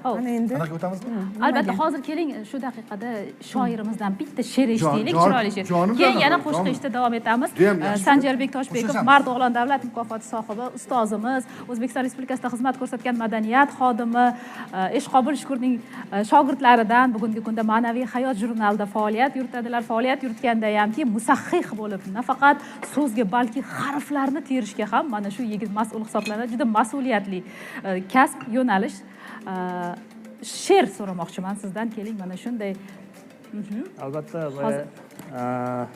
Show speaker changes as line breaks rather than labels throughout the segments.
Hop.
Ana endi
Anaqa o'tamizmi?
Albatta, hozir keling, shu daqiqada shoirimizdan bitta she'r eshitaylik, chiroyli she'r.
Jonim
Keyin
dadam,
yana
jonim.
Qo'shiq eshitib davom etamiz.
Judayam yaxshi.
Sanjarbek Toshbekov,
Qo'shilamiz.
Mard o'g'lon davlat mukofoti sohibi, ustozimiz, O'zbekiston Respublikasida xizmat ko'rsatgan madaniyat xodimi, Eshqobil Shukurning shogirdlaridan, bugungi kunda Ma'naviy hayot jurnalida faoliyat yuritadilar. Faoliyat yuritganda hamki musahhih bo'lib, nafaqat so'zga, balki harflarni terishga ham mana shu yigit mas'ul hisoblanadi. Juda mas'uliyatli kasb, yo'nalish. She'r so'ramoqchiman sizdan, keling, mana shunday.
Albatta, boya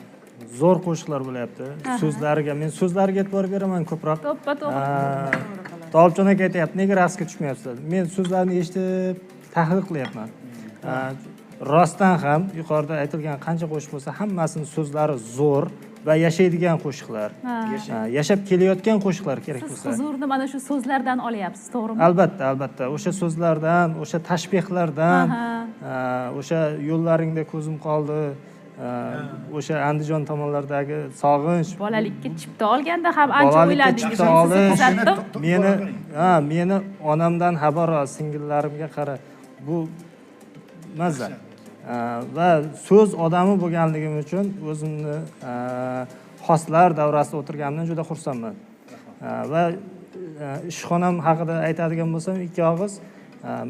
zo'r qo'shiqlar bo'lyapti. So'zlariga, men so'zlariga e'tibor beraman ko'proq.
To'ppa to'g'ri.
Tolibjon aka aytyapti, nega raqsga tushmayapsizlar? Men so'zlarni eshitib tahlil qilyapman. Rostdan ham yuqorida aytilgan qancha qo'shiq bo'lsa, hammasini so'zlari zo'r va yashaydigan qo'shiqlar. Yashab kelayotgan qo'shiqlar kerak
Siz
bo'lsa.
huzurni mana shu so'zlardan olyapsiz, to'g'rimi?
Albatta, albatta, o'sha so'zlardan, o'sha tashbehlardan, o'sha yo'llaringda ko'zim qoldi, o'sha Andijon tomonlardagi sog'inch.
Bolalikka chipta olganda ham ancha
Bolalikka
o'ylandingiz.
chipta
Men sizni
olish,
kuzatdim.
Meni onamdan xabar ol, singillarimga qara, bu mazza. Va so'z odami bo'lganligim uchun o'zimni xoslar davrasida o'tirganimdan juda xursandman. Va ishxonam haqida aytadigan bo'lsam ikki og'iz,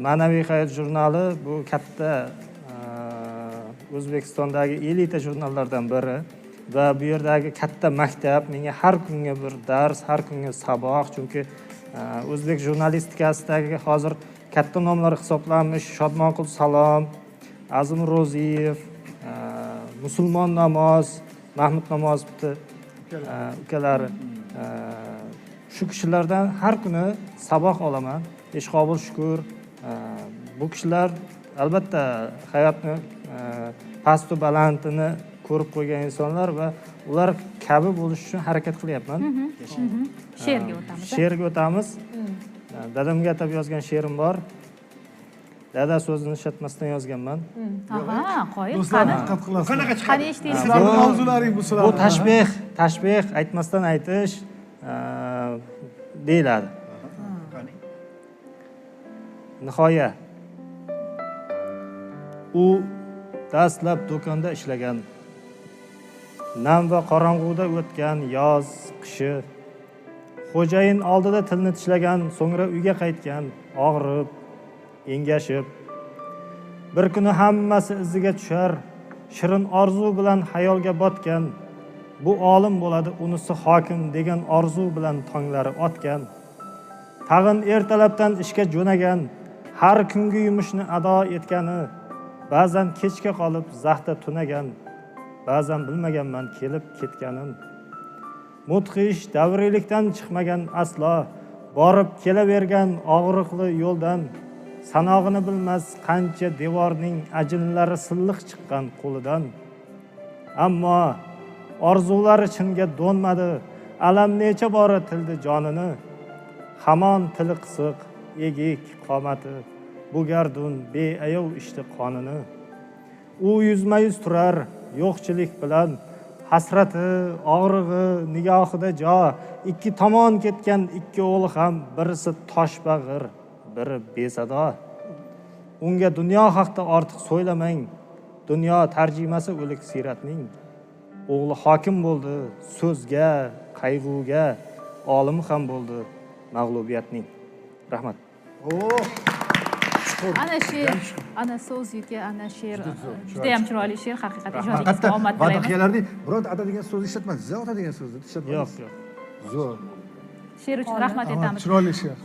Ma'naviy hayot jurnali bu katta O'zbekistondagi elita jurnallardan biri va bu yerdagi katta maktab menga har kungi bir dars, har kungi saboq, chunki o'zbek jurnalistikasidagi hozir katta nomlar hisoblanmish Shodmonqul Salom, Azim Ro'ziyev, Musulmon Namoz, Mahmud Namozovni ukalari, shu kishilardan har kuni saboq olaman. Eshqobul Shukur, bu kishilar albatta hayotni pastu balandini ko'rib qo'ygan insonlar va ular kabi bo'lish uchun harakat qilyapman.
She'rga o'tamiz, a?
She'rga o'tamiz. Dadamga atab yozgan she'rim bor. Dada so'zini ishlatmasdan yozganman.
Aha, qoyil.
Do'stlar,
Qani?
diqqat qilasizlar.
Qanaqa chiqadi?
Qani, eshitaylik.
Sizlarni mavzularing bu sizlarni.
Bu tashbeh, aytmasdan aytish deyiladi.
Qani.
Nihoya. U dastlab do'konda ishlagan. Nam va qorong'uda o'tgan yoz, qishi. Xo'jayin oldida tilni tishlagan, so'ngra uyga qaytgan, og'rib, engashib. Bir kuni hammasi iziga tushar, shirin orzu bilan xayolga botgan. Bu olim bo'ladi, unisi hokim degan orzu bilan tonglari otgan. Tag'in ertalabdan ishga jo'nagan, har kungi yumushni ado etgani, ba'zan kechga qolib zaxta tunagan, ba'zan bilmaganman kelib ketganin. Mudhish davriylikdan chiqmagan aslo, borib kelavergan og'riqli yo'ldan, sanog'ini bilmas qancha devorning ajinlari silliq chiqqan qo'lidan. Ammo orzulari chinga do'nmadi, alam necha bora tildi jonini. Hamon tili qisiq, egik qomati, bu gardun beayov ichdi qonini. U yuzma-yuz turar yo'qchilik bilan, hasrati, og'rig'i nigohida jo, ikki tomon ketgan ikki o'g'li ham, birisi toshbag'ir, biri besado. Unga dunyo haqida ortiq so'ylamang, dunyo tarjimasi o'lik siyratning. O'g'li hokim bo'ldi so'zga, qayg'uga, olim ham bo'ldi mag'lubiyatning. Rahmat.
Ana she'r, ana so'z yuki, ana she'r. Juda ham chiroyli she'r, haqiqat. Ijodingizga
Hatto
omad
va'da
tilaymiz.
qilganlardek bironta "ata" degan so'zni ishlatmadingiz, "ota" degan so'zni ishlatmadingiz.
Yo'q, yo'q.
Zo'r.
She'r uchun rahmat aytamiz.
Chiroyli she'r.